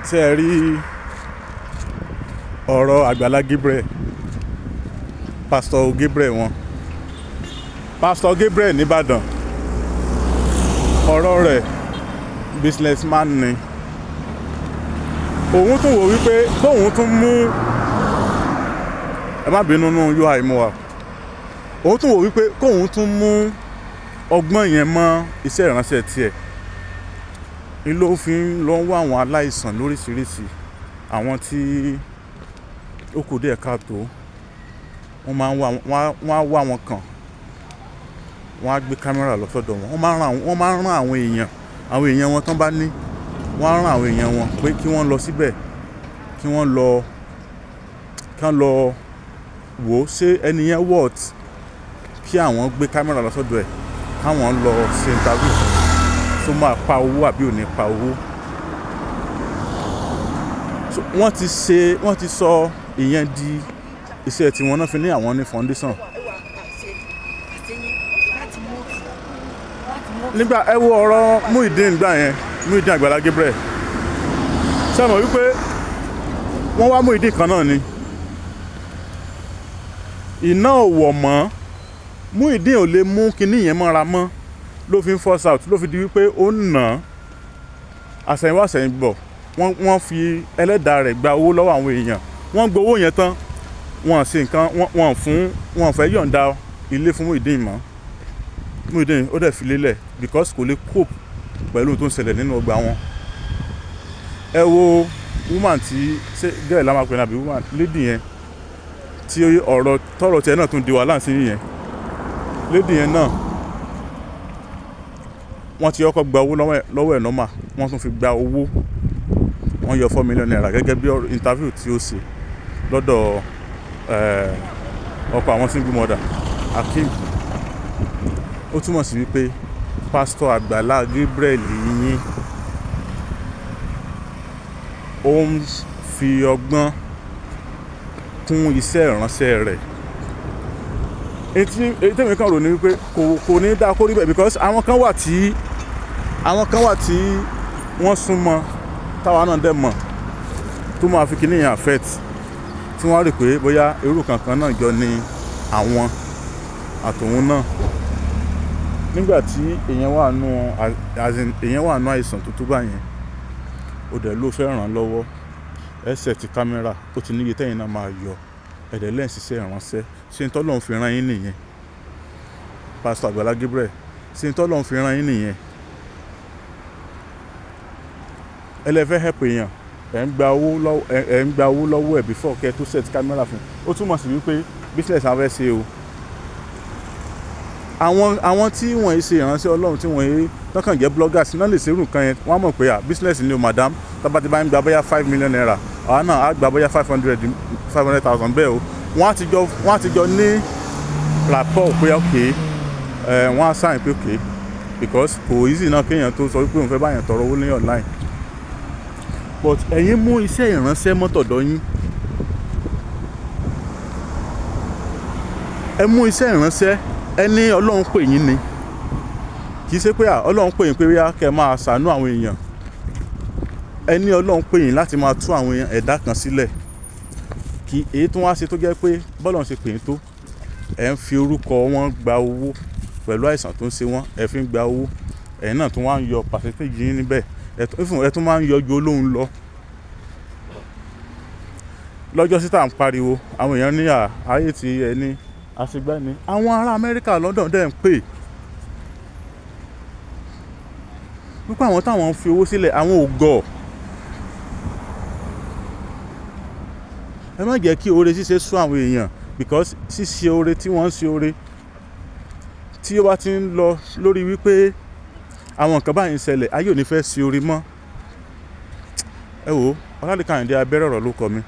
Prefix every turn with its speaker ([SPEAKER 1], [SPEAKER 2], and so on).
[SPEAKER 1] Ṣé ẹ rí ọ̀rọ̀ Àgbàlá Gabriel, Pastor Gabriel wọn, Pastor Gabriel nìbàdàn, ọ̀rọ̀ rẹ̀, businessman ni. Òun tún wò wípé kóun tún mú, ẹ má bínú, nú UI mu wa, òun tún wò wípé kóun tún mú ọgbọ́n yẹn mọ́ iṣẹ́ ìránṣẹ́ tiẹ̀ ni ló fi ń lọ wá àwọn aláìsàn lóríṣiríṣi, àwọn tí ó kù díẹ̀ káàtó. Wọ́n máa ń wá wọ́n á wá wọn kàn, wọ́n á gbé kámẹ́rà lọ sọ́dọ̀ wọn. Wọ́n máa ń rán àwọn èèyàn wọn tán bá ní, wọ́n á rán àwọn èèyàn wọn pé kí wọ́n lọ síbẹ̀, kí wọ́n lọ wò ó, ṣé ẹni yẹn worth kí àwọn gbé kámẹ́rà lọ sọ́dọ̀ ẹ̀, káwọn lọ ṣe interview fún un, tó máa pa owó àbí ò ní pa owó. So wọ́n ti sọ ìyẹn di iṣẹ́ tí wọ́n náà fi ní àwọn ní foundation.
[SPEAKER 2] Láti mú
[SPEAKER 1] Nígbà ẹ wo ọ̀rọ̀ Muyideen gbà yẹn, Muyideen Àgbàlá Gabriel, ṣé mọ̀ wípé wọ́n wá Muyideen kan náà ni iná ò wọ̀ mọ́? Muyideen ò lè mú kinní yẹn mọ́ra mọ́, ló fi ń force out, ló fi di wípé ó ń nà án. Àsẹ̀yìnwá àsẹ̀yìnbọ̀, wọ́n fi ẹlẹ́dàá rẹ̀ gba owó lọ́wọ́ àwọn èèyàn. Wọ́n gbọ́ owó yẹn tán, wọ́n ṣe nǹkan, wọ́n fún wọ́n fẹ́ yọ̀ǹda ilé fún Muyideen mọ́. Muyideen ó dẹ̀ fi lélẹ̀ because kò lè cope pẹ̀lú ohun tó ń ṣẹlẹ̀ nínú ọgbà wọn. Ẹ wo woman tí ṣé girl la máa pè ní àbí woman, lady yẹn tí ọ̀rọ̀ tọrọ tiẹ̀ náà tún di wàhálà sí yẹn. Lady yẹn náà, wọ́n ti kọ́kọ́ gba owó lọ́wọ́ ẹ̀ normal, wọ́n tún fi gba owó, wọ́n yọ ₦4 million gẹ́gẹ́ bí interview tí ó ṣe lọ́dọ̀ ọkọ àwọn single mother, Akeem. Ó túmọ̀ sí wípé Pásítọ̀ Àgbàlá Gabriel yín, ó ń fi ọgbọ́n kún iṣẹ́ ìránṣẹ́ rẹ̀. Èyí tèmi kàn rò ní wípé kò ní dáa kó rí bẹ́ẹ̀, because àwọn kan wà tí wọ́n súnmọ́, táwa náà dẹ̀ mọ̀, tó máa fi kíní yẹn affect, tí wọ́n á rí pé bóyá irú kankan náà jọ ni àwọn àtòun náà. Nígbà tí èèyàn wà nù, as in, èèyàn wà nù àìsàn tó tó báyẹn, ó dẹ̀ ló fẹ́ ràn án lọ́wọ́, ẹ set kámẹ́rà, ó ti níye tẹ́yìn náà máa yọ ẹ̀dẹ̀ lẹ́yìn ṣiṣẹ́ ìránṣẹ́. Ṣé n tọ́lọ́run fi rán yín nìyẹn, Pásítọ̀ Àgbàlá Gabriel? Ṣé n tọ́lọ́run fi rán yín nìyẹn? Ẹ lè fẹ́ help èèyàn, ẹ̀ ń gba owó lọ́wọ́ ẹ̀ before kẹ́ tó set camera fún. Ó túmọ̀ sí wípé business àwọn fẹ́ ṣe o. Àwọn tí wọ́n ṣe ìránṣẹ́ Ọlọ́run, tí wọ́n yé tọkàn jẹ́ bloggers náà lè ṣerú nǹkan yẹn. Wọ́n á mọ̀ pé à business ni o, madam. Tá bá ti bá ń gba bóyá ₦5 million, àwa náà á gba bóyá 500,000 bẹ́ẹ̀ o. Wọ́n á ti jọ ní rapport pé ok, ẹ wọ́n á sign pé ok, because kò easy náà kéèyàn tó sọ wípé òun fẹ́ báyàn tọrọ owó ní online. But ẹ̀yin mú iṣẹ́ ìránṣẹ́ mọ́tọ̀dọ̀ yín, ẹ mú iṣẹ́ ìránṣẹ́. Ẹ ní Ọlọ́run pè yín ni, kì í ṣe pé Ọlọ́run pè yín pé bóyá kẹ́ máa ṣàánú àwọn èèyàn. Ẹ ní Ọlọ́run pè yín láti máa tú àwọn ẹ̀dá kan sílẹ̀. Kí èyí tó wá ṣe tó jẹ́ pé bọ́lọ́run ṣe pè yín tó, ẹ ń fi orúkọ wọn gba owó pẹ̀lú àìsàn tó ń ṣe wọ́n, ẹ fi ń gba owó. Ẹ̀yin náà tún wá ń yọ percentage yín níbẹ̀, ẹ tún máa ń yọ ju olóhùn lọ. Lọ́jọ́ sí tá à ń pariwo, àwọn èèyàn ní à ayé tí ẹ ní àṣegbá ni. Àwọn ará Amẹ́ríkà, London dẹ̀ ń pè wípé àwọn táwọn ń fi owó sílẹ̀, àwọn ò gọ̀. Ẹ má jẹ́ kí oore ṣíṣe sú àwọn èèyàn, because ṣíṣe oore tí wọ́n ń ṣe, oore tí ó bá ti ń lọ lórí wípé àwọn nǹkan báyìí ń ṣẹlẹ̀, ayé ò ní fẹ́ ṣe oore mọ́. Ẹ wò ó, Ọlálẹ́kan Àyìndé abẹ́rẹ́ ọ̀rọ̀ ló kọ mi.